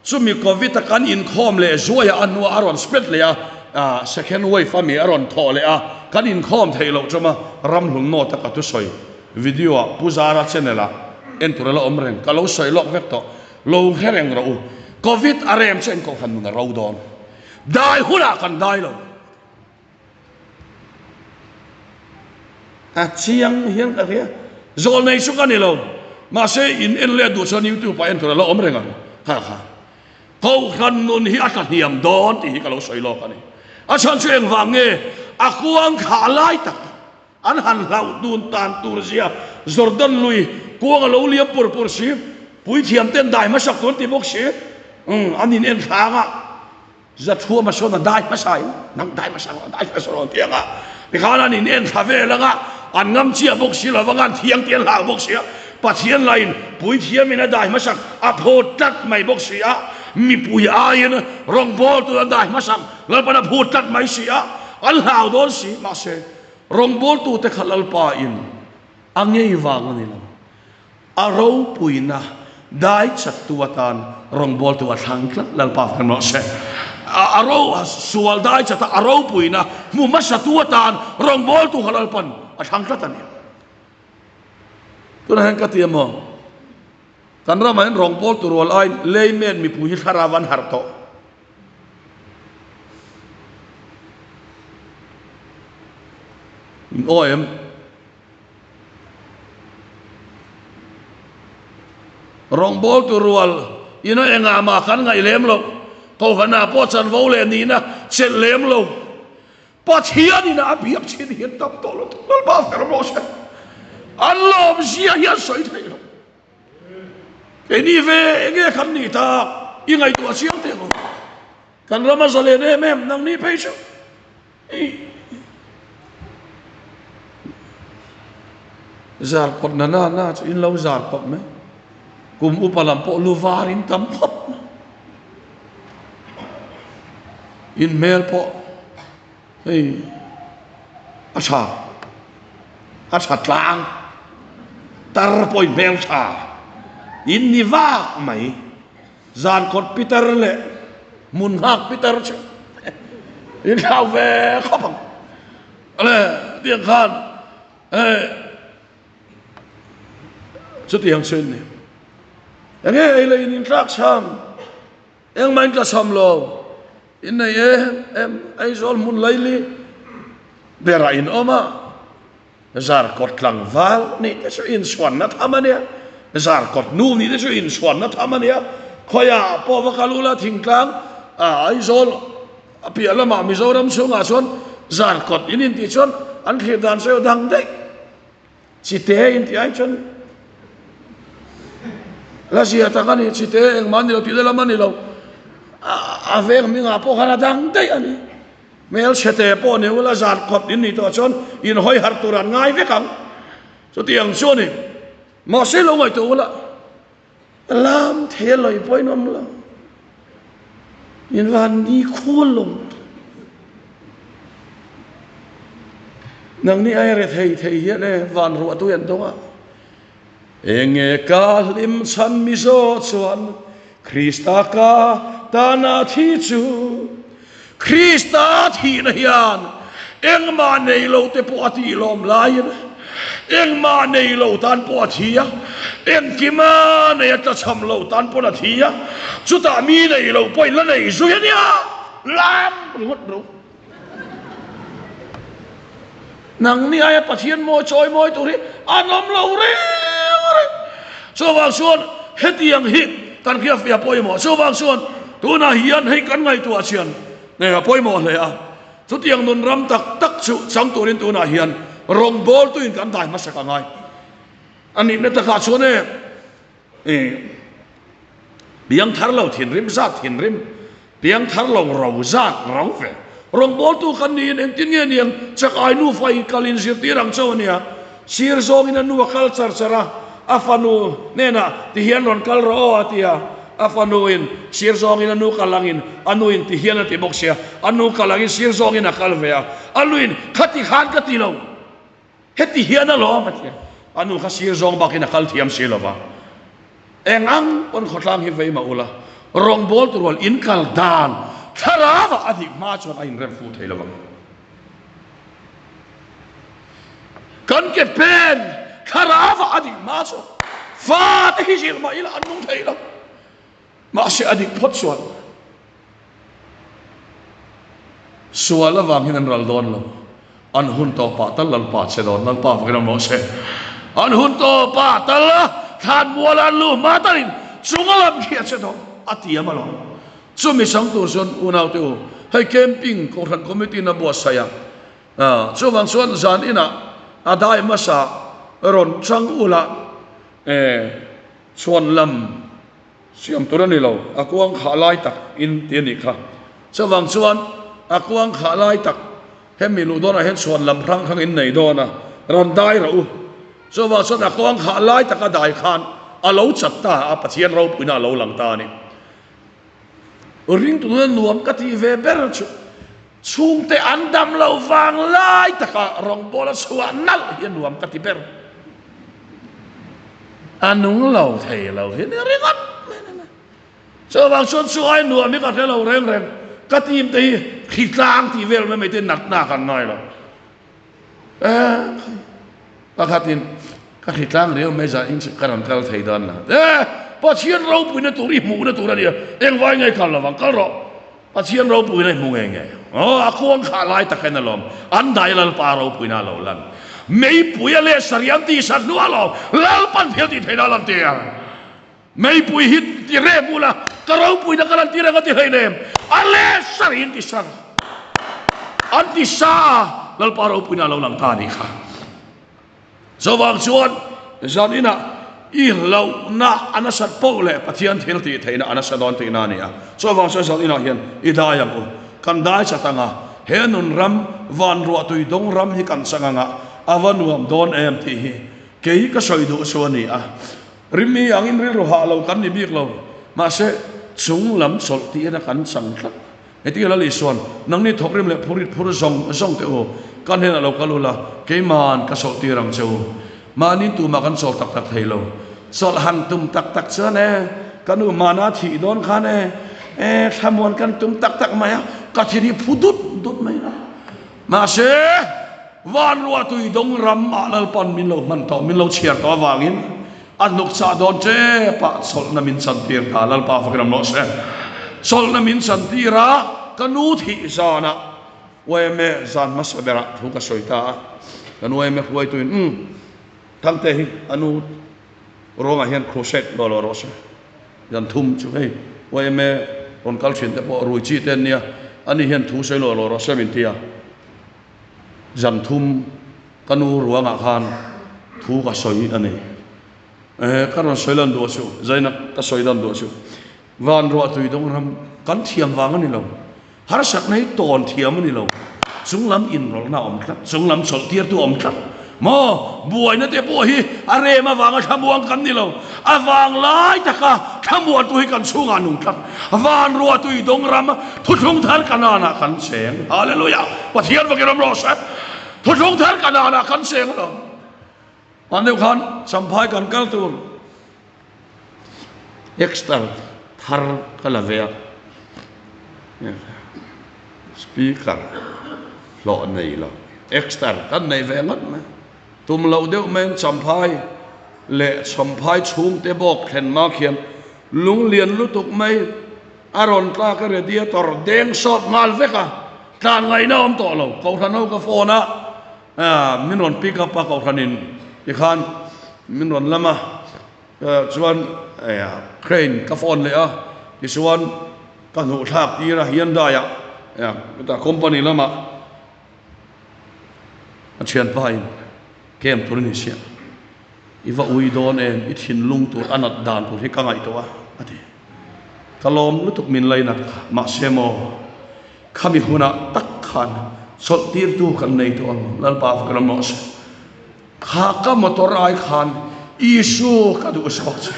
Chumi Covid a kan inkhawm leh zuai a, a hnuah a rawn spread leh a, second wave a mi a rawn thawh leh a, kan inkhawm theih loh chawm a, ramhlun nawt a ka thusawi video ah Pu Zara channel ah en tur a la awm reng, ka lo sawi lawk vek tawh, lo hre reng rawh u, Covid a rem chuan kohhran nun a ro dawn, dai hunah kan dai lo. A chiang hian ka hria. Zawl nei chu ka ni lo. Mahse in en leh duh chuan YouTube ah en tur a la awm reng ang. Kha kha. Kohhran nun hi a tla hniam dawn tih hi ka lo sawi lawk a ni. A chhan chu engvang nge a kuang khah lai tak an han hlauh dun tan tur zia Jordan lui kuang a lo liam pur pur si. Puithiam ten dai hmasak tur an ti bawk si. Umm an in en thlang a. Zathuama sawn a dai hmasa in nang dai hmasa rawh dai hmasa rawh an ti ang a, tikhan an in en thla vel ang a, an ngam chiah bawk si lo vang a, an thiang tih an hlau bawk si a, Pathian lahin puithiamin a dai hmasak a phut tlat mai bawk si a, mipui aiin rawngbawltu an dai hmasak Lalpan a phut tlat mai si a, an hlau dawn si, mahse rawngbawltute kha Lalpa in a ngei vang a ni lo. A ropuina dai chaktu atan rawngbawltu a thlang tlat Lalpa fak rawh se. A ro sual dai chata a ropuina hmu hmasatu atan rawngbawltu kha Lalpan a thlang tlat a ni. Tunah hian ka ti emaw kan ramah hian rawngbawltu rual aiin layman mipui hi thlarau an harh tawh. In aw em? Rawngbawltu rual ina engah mah kan ngaih lem lo, Kohhranah pawh chanvo leh nihna chelh lem lo, Pathianin a biak chin hian tam tawh lo thung Lalpa fel rawh se. An lawmzia hi an sawi thei lo. Keini ve enge kan nih tak i ngaihtuah chiang teh lo. Kan ram a zalen em em nangni phei chu. Zar kawt na na na chu in lo zar kawt mai. Kum upa lam pawh lu var in tam khawp mai. In hmel pawh hei a tha a tha tlang tar pawh in hmel tha in ni vak mai. Zan kawt Peter leh hmun nghak Peter chu in thlau ve khawp ang. Ale tiang khan. Eh, chutiang chu in ni. Enge ei leh in intlak chham? Engmah in tla chham lo. In nei em em Aizawl hmun laili berah in awm a, Zarkawt tlangval nih te chu inchhuanna tham a nia, Zarkawt nu nih te chu inchhuanna tham a nia. Khawiah pawh va kal ula thingtlang Aizawl a piah lamah Mizoram chhungah chuan Zarkawt in intih chuan an thlir dan sawi a dang daih. Chite intih ai chuan la zia tak a ni, chite engmah a ni lo tih lam a ni lo, a veng hmingah pawh khan a dang daih a ni. Hmelchhe pawh ni ula Zarkawt in nih tawh chuan inhawi harh tur an ngai vek ang. Chutiang chu a ni. Mahse lo ngaihtuah ula. Lam thei a lawi pawhin awm lo. In van ni khual lo. Nangni ai re thei thei hian e van ruah tui an dawng a. Enge ka hlim chhan Mizo chuan Krista ka tana thi chu. Krista thihna hian engmah nei lo te pawh a tih lawm laiin engmah nei lo tan pawh a thi a, engkima nei a tlachham lo tan pawn a thi a, chutah mi nei lo pawhin la nei zui a nia, lam ringawt ro. Nangni aia Pathian mawi chawi mawi tur hi an awm lo reng reng. Chuvang chuan hetiang hi kan hriatfiah pawimawh. Chuvang chuan tunah hian hei kan ngaihtuah chian nge a pawimawh hle a. Chutiang nun ram tak tak chu chang turin tunah hian rawngbawltuin kan dai hmasak a ngai. A nihna takah chuan e Piang thar lo thinrim zat thinrim, piang thar lo ro zat ro ve. Rawngbawltu kan niin engtin nge niang chakai nufa in kal in zirtir ang chauh a nia. Sir zawngin a nu a kal char char a, a fanu hnenah ti hian rawn kal rawh aw a ti a, a fanu in sir zawngin a nu kal angin a nu in ti hian a ti bawk sia, a nu kal angin sir zawngin a kal ve a, a nu in khati khan ka ti lo. Heti hian a lawm a ti a, a nu kha sir zawng bakin a kal thiam si lo va. Eng ang pawn khawtlang hi vei mah ula, rawngbawltu rual in kal dan thlarauah a dik hma chuan a inrem fu thei lo ang. Kan ke pen thlarauah a dik hma chuan fate hi zilh mah ila an nung thei lo. Mahse a dik phawt chuan sual avangin an ral dawn lo. An hun tawpah tal Lalpa che dawn, Lalpa vakin awm rawh se. An hun tawpah tal thlan muala an luh hma talin chunga lam khi a che dawn a ti am alawm. Chumi chang tur chuan unaute u, hei camping Kohhran Committee in a buatsaih a, chuvang chuan zan inah a dai hmasa rawn chang ula chhuan lam Siam tur a ni lo, a kuang khah lai tak in ti a nih kha. Chuvang chuan a kuang khah lai tak hemi luh dawnah hian chhuan lam hrang hrang in nei dawn a, rawn dai rawh u. Chuvang chuan a kuang khah lai taka dai khan a lo chat ta a, Pathian ropuina a lo lang ta a ni. Ringtu nuna nuam ka tih ve ber chu chhungte an dam lo vang lai taka rawngbawla chhuah nalh hi a nuam ka ti ber. A nung lo thei lo hi ni ringawt mai a ni. Chuvang chuan chu ai nuam hi ka hre lo reng reng. Ka team te hi khitlang tih vel mai mai te natna kan ngai lo. Eh, pakhatin ka khitlang riau mai zah in ka rawn kal thei dawn lo. Eh, Pathian ropuina tur i hmuhna tur a nia. Engvai nge kal lovang kal rawh. Pathian ropuina i hmu nge nge? Aw, a kuang khah lai tak hian alawm an dai Lalpa ropuina a lo lan. Meipui a leh sariam tih sat hnu alawm Lalpan thil tih theihna a lan tir. Meipui hi ti rem ula ka ropuina ka lan tir ang a ti hleinem. A leh sariin ti sar. An ti sa a, Lalpa ropuina a lo lang ta a nih kha. Chuvang chuan zaninah i hlauhna a nasat poh leh Pathian thil tih theihna a nasa dawn tihna a ni a. Chuvang chuan zaninah hian i dai ang u. Kan dai chat ang a, he nun ram, van ruahtui dawng ram hi kan chang ang a, a va nuam dawn em tih hi kei ka sawi duh chu a ni a. Rimi angin rilru hah lo kan ni bik lo, mahse chung lam chawlh tihna kan chang tlat. Heti Lal Isuan, Nangni thawkrim leh phurit phur zawng zawng teh u, ka hnenah lo kal ula, keima'n ka sawlh tir ang che u. Mahni tumah kan chawl tak tak thei lo. Chawlh han tum tak tak chuan e, ka nu hmana thih dawn khan e, e, thlamuan kan tum tak tak mai a, ka thin hi phu dut dut mai a. Mahse. Van ruah tui dawng ram ah Lalpan min lo hman tawh, min lo chhiar tawh avangin a hnuk chah dawn tep ah chawlhna min chantir ta. Lalpa fakin awm rawh se. Chawlhna min chantir a, ka nu thih zan ah yma zan hmasa ber ah thu ka sawi ta a. Kan yma hruaitu in umm Thangte hi a nu ruangah hian crusade lo lo rawh se. Zan thum chu hei yma rawn kal thin te pawh rui chi te an nia, ani hian thu sawi lo lo rawh se min ti a. Zan thum ka nu ruangah khan thu ka sawi a ni. Ehe, ka rawn sawi lan duh chu, Zainab ka sawi lan duh chu, van ruah tui dawng ram kan thiam vang a ni lo, harsatna hi tawn thiam a ni lo, chung lam inrawlhna a awm tlat, chung lam chawlh tirtu a awm tlat maw? Buaina te pawh hi a rem avanga thlamuang kan ni lo, a vang lai taka thlamuantu hi kan chhungah a nung tlat. Van ruah tui dawng ram thuthlung thar Kanaan-ah kan cheng. Hallelujah! Pathian vakin awm rawh se. Thuthlung thar Kanaan-ah kan cheng alawm. Hman deuh khan Champhai kan kal tur extra thar ka la ve a. Speaker hlawh nei lo extra kan nei ve ngawt mai. Tum loh deuh maiin Champhai leh Champhai chhungte bawk thlen hma khian lung lian lutuk mai a rawn tlak a radiator deng sawt nghal vek a, tlan ngaihna awm tawh lo. Kohhran ho ka phone a, min rawn pick up a Kohhranin tikhan min rawn lam a, chuan crane ka phone leh a, tichuan ka hnuh thlak tir a Hyundai ah company lamah. A thianpa in kem tur a ni sia, i va ui dawn em, i thinlung tur a nat dan tur hi ka ngaihtuah a, a ti. Ka lawm lutuk min lainat kha, mahse maw, khami hunah tak khan chawlh tirtu kan nei tawh ang, Lalpa fak ram rawh se. Kha ka motor ai khan Isu ka duh zawk che.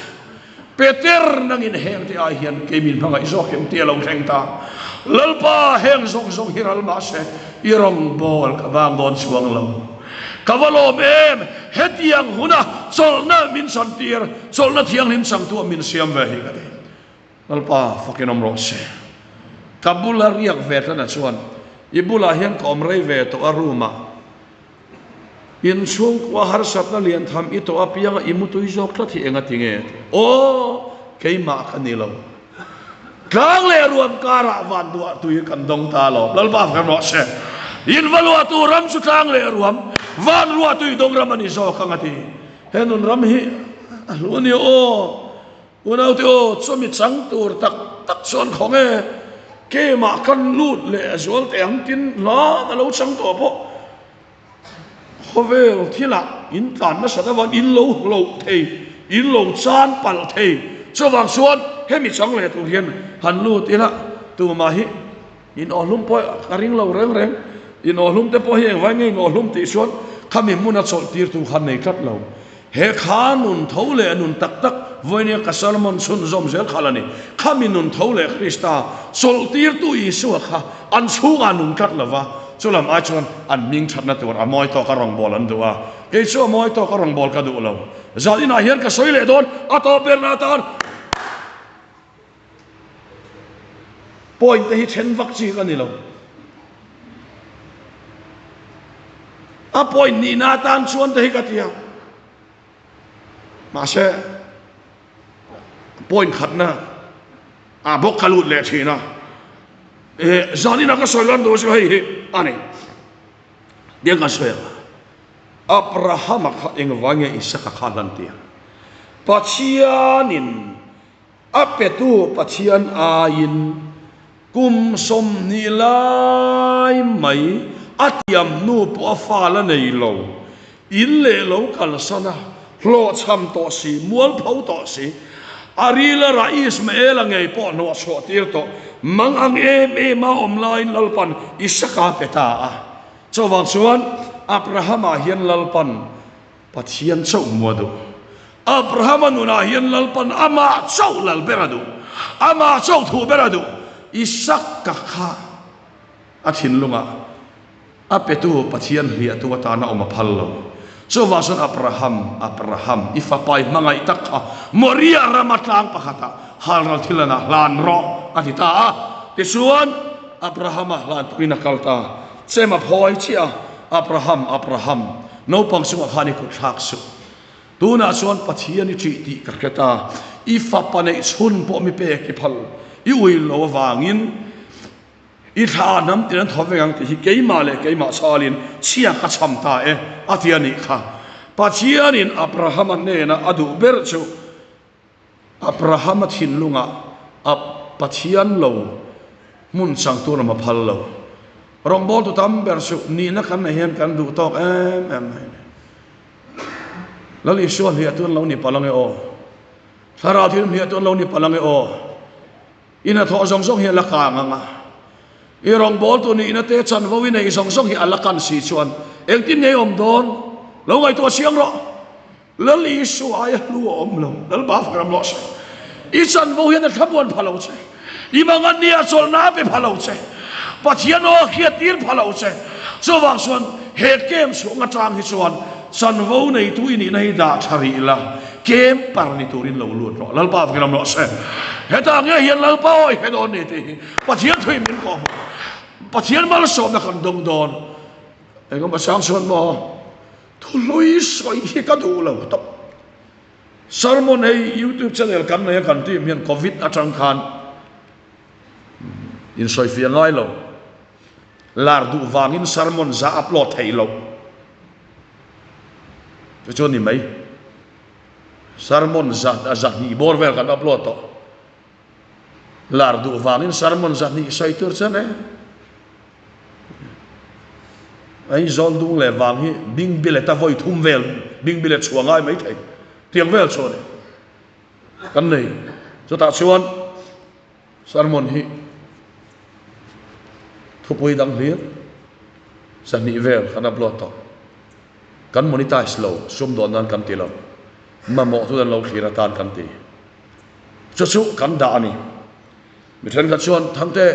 Peter nangin heng te ai hian kei min hmangaih zawk em tih a lo thleng ta. Lalpa heng zawng zawng hi ral mahse i rawngbawl ka vang dawn chuang lo. Ka va lawm em hetiang huna chawlhna min chantir, chawlhna thianghlim changtu a min siam ve hi ka ti. Lalpa fakin awm rawh se. Ka bula riak ve tlana chuan i bulah hian ka awm rei ve tawh a room ah. Inchhungkua harsatna lian tham i tawh apianga i mutui zawk tlat hi enga ti nge? Aw, keimah ka ni lo. Tlang leh ruam karah van duah tui kan dawng ta lo. Lalpa fem rawh se. In va luah tu ram chu tlang leh ruam, van ruah tui dawng ram a ni zawk ang a ti. He nun ram hi a hlu a ni aw. Unaute aw, chumi chang tur tak tak chuan khaw nge keimah kan lut leh zual teh ang tin hlan a lo chang tawh pawh khawvel thilah in tlan nasat avang in lo hloh thei, in lo chan palh thei. Chuvang chuan hemi chang leh tur hian han lut ila tumah hi in awhlum pawh ka ring lo reng reng. In awhlum te pawh hi engvai nge in awhlum tih chuan khami hmuna chawlh tirtu kha nei tlat lo. He kha nun tho leh nun tak tak vawinia ka sermon chhunzawm zel kha la ni. Khami nun tho leh Krista chawlh tirtu Isua kha an chhungah nung tlat lo va, chulam ai chuan an hming thatna tur a mawi tawka rawngbâwl an duh a. Kei chu a mawi tawka rawngbâwl ka duh lo. Zan inah hian ka sawi leh dawn, a tawp berna atan Point te hi then vak chi ka ni lo. A point nihna atan chuan te hi ka ti a. Mahse, point khatna ah bawk ka lut leh thin a. Eh, zanina ka sawi lan duh chu hei hi a ni. Tiang kan sawi ang a. Abrahama kha engvai nge Isaka kha hlan tir? Pathianin A petu Pathian aiin kum 20 lai mai a tiam hnu pawh a fa la nei lo. In leh lo kalsan a, hlawhchham tawh si, mualpho tawh si, a ril a rah Ismaela ngei pawh hnawhchhuah tir tawh mang ang em em a awm laiin Lalpan Isaka pe ta a. Chuvang chuan Abrahama hian Lalpan Pathian chauh mua duh. Abrahama nunah hian Lalpan amah chauh lal ber a duh. Amah chauh thuh ber a duh. Isaka kha a thinlungah a petu Pathian hliahtu atana awm a phal lo. Chuvang chuan Abraham, Abraham, i fapa i hmangaih tak kha Moria rama tlang pakhatah halral thil anah hlan rawh a ti ta a. Tichuan Abrahama hlan turin a kal ta. Chem a phawi chiah a. Abraham, Abraham, naupang chungah khan i kut thlak suh. Tunah chuan Pathian i ṭih tih ka hre ta. I fapa neih chhun pawh mi pek i phal i ui lo avangin i thla hnam tin an thaw vek ang tih hi keimah leh keimah chhalin chhia ka chham ta e, a ti a nih kha. Pathianin Abrahama hnena a duh ber chu Abrahama thinlungah a Pathian lo hmun chang tur a phal lo. Rawngbawltu tam ber chu nihna kan nei hian kan duh tawk em em mai a ni. Lal Isua hliah tu an lo ni palh ange aw. Thlarau thil hliah tu an lo ni palh ange aw. I hnathawh zawng zawng hi a la kang ang a. I rawngbawltu nihna te chanvo i neih zawng zawng hi a la kan si chuan engtin nge i awm dawn? Lo ngaihtuah chiang rawh. Lal Isua aia hlu a awm lo. Lalpa fak ram rawh se. I chanvo hian a thlamuan pha lo che. I mangan nia chawlhna a pe pha lo che. Pathian aw a hriat tir pha lo che. Chuvang chuan he kem chhung atang hi chuan chanvo neitu i nihna hi dah tha rih la, kem par ni turin lo lut rawh. Lalpa fak ram rawh se. Hetah nge hian Lalpa aw i hre dawn ni tih hi Pathian thuin min kawhhmuh. Pathian malsawmna kan dawng dawn. Engemaw chang chuan maw? Thuhlui sawi hi ka duh lo tawp. Sermon hei YouTube channel kan nei a kan team hian covid atang khan insawifiah ngai lo. Lar duh vangin sermon za upload theih loh. Chu chu a ni mai. Sermon za zahnih bawr vel kan upload tawh. Lar duh vangin sermon zahnih sawi tur chuan e. Aizawl dung leh vang hi bing bilet a vawi thum vel bing bilet chhuah ngai mai thei tiang vel chu a ni. Kan nei. Chutah chuan sermon hi thupui dang hlir zahnih vel kan upload tawh. Kan monetize lo, sumdawn nan kan ti lo. Mamawh chu an lo thlir atan kan ti. Chu chu kan dah a ni. Mi thenkhat chuan Thangte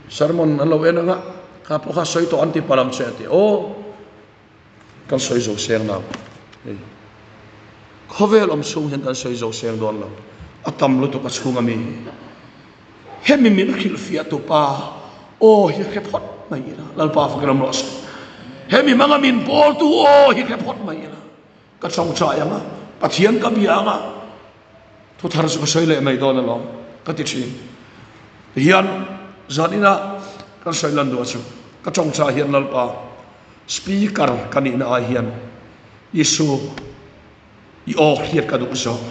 sermon an lo en anga kha pawh kha sawi tawh an ti palh ang che a ti. Aw, kan sawi zo seng nau. Hei, khawvel awm chhung hian kan sawi zo seng dawn lo. A tam lutuk a chhung ami hi. Hemi min hrilhfiah tu pa aw hi hre phawt mai ila. Lalpa fakin awm rawh se. Hemi hmanga min pawl tu aw hi hre phawt mai ila. Ka chawngchai ang a, Pathian ka bia ang a, thu thar chu ka sawi leh mai dawn alawm ka ti thin. Tihian zan ina kan sawi lan duh chu ka chawngchai hian Lalpa speaker ka nihna ai hian Isu i aw hriat ka duh zawk.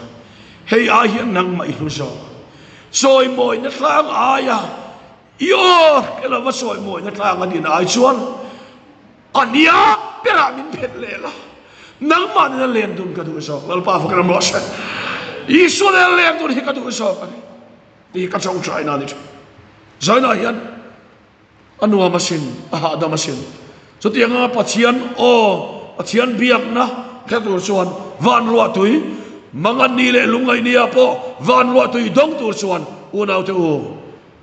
Hei ai hian nangmah i hlu zawk. Chawimawina tlang aia i aw hre lova chawimawina tlang a din ai chuan A nia berah min phet leh la, nangmah nena len dun ka duh zawk, Lalpa fak ram rawh se. Isua nena len dun hi ka duh zawk a ni tih hi ka chawngṭaina a ni ṭhin. Zainah hian a nuam asin, a hahdam asin. Chutianga Pathian aw, Pathian biakna hre tur chuan van ruahtui, mangan ni leh lungngaih nia pawh van ruahtui dawng tur chuan unaute u,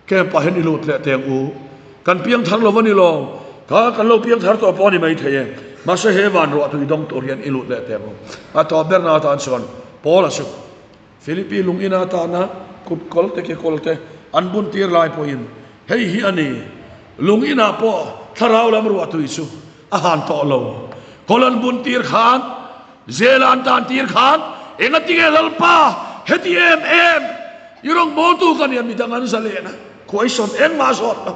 Camp ah hian i lut leh teng u. Kan piang thar lo a ni lo. Kha kan lo piang thar tawh pawh a ni mai thei e. Mahse he van ruah tui dawng tur hian i lut leh teng u. A tawp ber na atan chuan Paul a chu Philippi lung ina atana kut kawl te ke kawl te an bun tir lai pawhin hei hi a ni, lung inah pawh thlarau lam ruah tui chu a han tawh lo. Kawl an bun tir khan Zela an tan tir khan engatinge Lalpa heti em em i rawngbawltu ka nia midang an za lehna khuaisawm engmah zawt lo.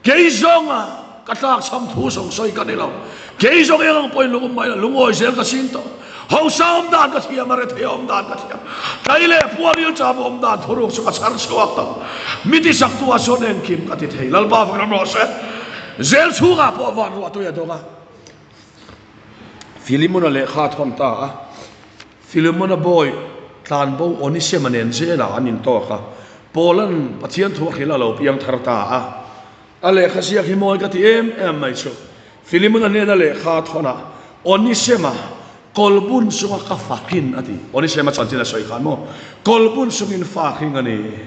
Kei zawnga ka tlak chham thu zawng sawi ka ni lo. Kei zawng eng ang pawhin lungum mai la lungawi zel ka ching tawh. Hausa awm dan ka thiam a, rethei awm dan ka thiam. Tlai leh puaril cham awm dan thuruk chu ka chhar chhuak tawh. Mi tisak tu ah chuan engkim ka ti thei. Lalpa fak ram rawh se. Zel chhungah pawh van ruah tui a dawng a. Filimona lehkha a thawn ta a. Filimona bawi tlanbo Onisema nen zelah an intawk a. Paula'n Pathian thu a hrilh a lo piang thar ta a. A lehkha ziak hi mawi ka ti em em mai chu. Filimona nena lehkha a thawn a, Onisema kawlbun chunga ka fakin a ti. Onisema chanchin a sawi khan maw? Kawlbun chungin faking a ni.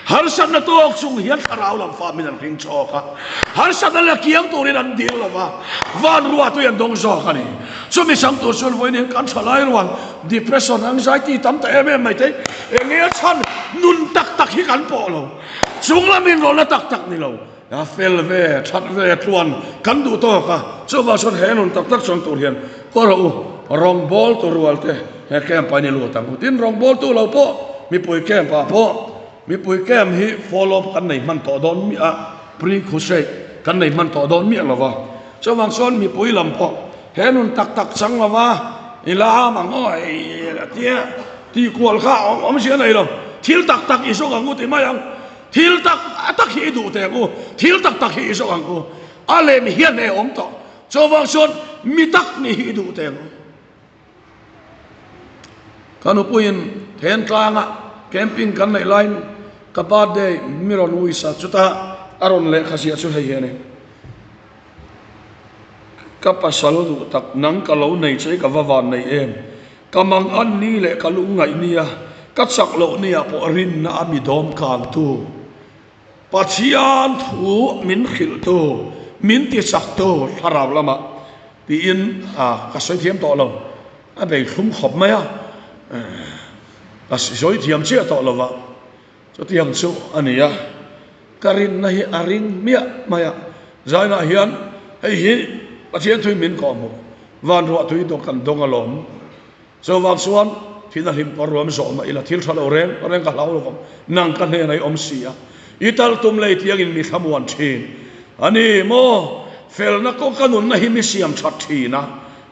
Harsatna tawk chung hian thlarau lam fa min an hring chawk a, harsatna la kiang turin an dil lo va, van ruahtui an dawng zawk a ni. Chumi chang tur chuan vawiin hian kan tha lai rual depression, anxiety tam ta em em mai te, eng nge a chhan nun tak tak hi kan pawh lo, chung lamin rawlna tak tak ni lo. A fel ve, that ve tluan kan duh tawk a, chuvang chuan he nun tak tak chuang tur hian kawr rawh u, rawngbawltu rual te he camp ah in i lut ang u. Tin, rawngbawltu lo pawh mipui camp ah pawh mipui camp hi follow up kan nei hman tawh dawn miah a, pre-crusade kan nei hman tawh dawn miah lo va, chuvang chuan mipui lam pawh he nun tak tak chang lo va i lam ang aw a tia tihkual kha awmzia nei lo, thil tak tak i zawk ang u ti mai ang. Thil tak tak hi i duh teh ang u, thil tak tak hi i zawk ang u. A lem hian e awm tawh. Chuvang chuan mi tak nih hi i duh teh ang u. Ka nupuiin Thentlanga camping kan neih laiin ka birthday mi rawn wish a, chutah a rawn lehkha ziah chu hei hi a ni. Ka pasal duh tak, nang ka lo nei che i ka va van nei em? Ka mang an ni leh ka lungngaih nia, ka chak loh nia pawh rinna a mi dawm kangtu, Pathian thu min hrilhtu, min tichaktu thlarau lamah tiin ka sawi thiam tawh lo, a bei thlum khawp mai a, ka sawi thiam chiah tawh lo va, chutiang chu a ni a, ka rinna hi a ring miah mai a, zainah hian hei hi Pathian thuin min kawhhmuh. Van ruah tui dawk kan dawng alawm. Chuvang chuan thil a hlim kawr ruam zawh mah ila thil tha lo reng reng ka hlau lovang. Nang ka hnenah i awm si a, i tal tum lei tiangin mi thlamuan thin a ni maw? Felna kawng ka nunna hi mi siam that thin a,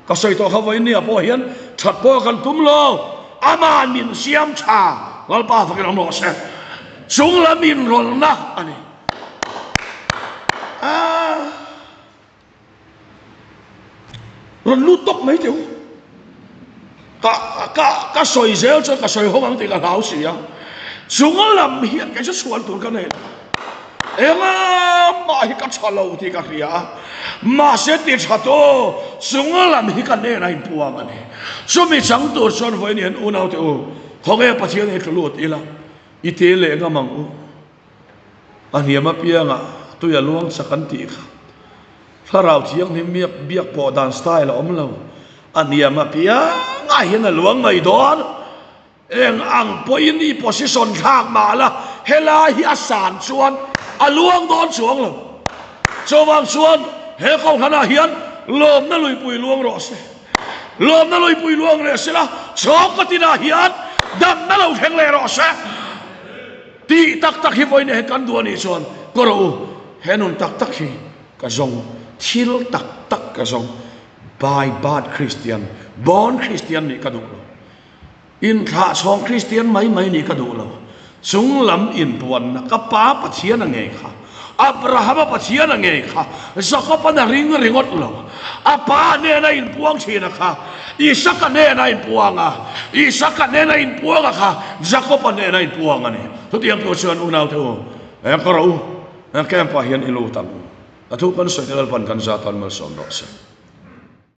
ka sawi tawh kha vawiin nia pawh hian that pawh kan tum lo, Ama'n min siam tha, Lalpa fakin awm rawh se. Chunglam inrawlhna a ni. Aaa. Rawn lut tawp mai teh u. Ka ka ka sawi zel chuan ka sawi hawng ang tih ka hlau si a. Chung lam hian kei chu chhuan tur ka nei lo. Enga mah hi ka tha lo tih ka hria a. Mahse ti tha tu chung lam hi ka hnenah inpuang a ni. Chumi chang tur chuan vawiin hian unau teh u, khawnge Pathian hi tlu lut ila i te leh ngam ang u. A hniam apiangah tui a luang chak an tih kha. Thlarau Thianghlim biak biak pawh dan style a awm lo. A hniam apiangah hian a luang mai dawn. Eng ang pawhin i position thlak mah la, helai hi a san chuan a luang dawn chuang lo. Chuvang chuan he kohhranah hian lawmna luipui luang rawh se. Lawmna luipui luang leh se la, chhawngkaw tinah hian damna lo thleng leh rawh se. Tih tak tak hi vawiin he kan duh a nih chuan ka rawh u, he nun tak tak hi ka zawng, thil tak tak ka zawng, by birth Christian, born Christian nih ka duh lo, inthlahchhawng Christian mai mai nih ka duh lo, chung lam inpuanna ka Pa Pathian a ngei kha, Abrahama Pathian a ngei kha, Jacob-an a ring ringawt lo, a pa hnena inpuang thin a kha, Isaka hnena inpuang a, Isaka hnena inpuang a kha, Jacob-a hnena inpuang a ni. Chutiang tur chuan unaute u, ka rawh u, camp-ah hian i lut ang u. A thu kan sawi te Lalpan kan zat tan malsawm rawh se.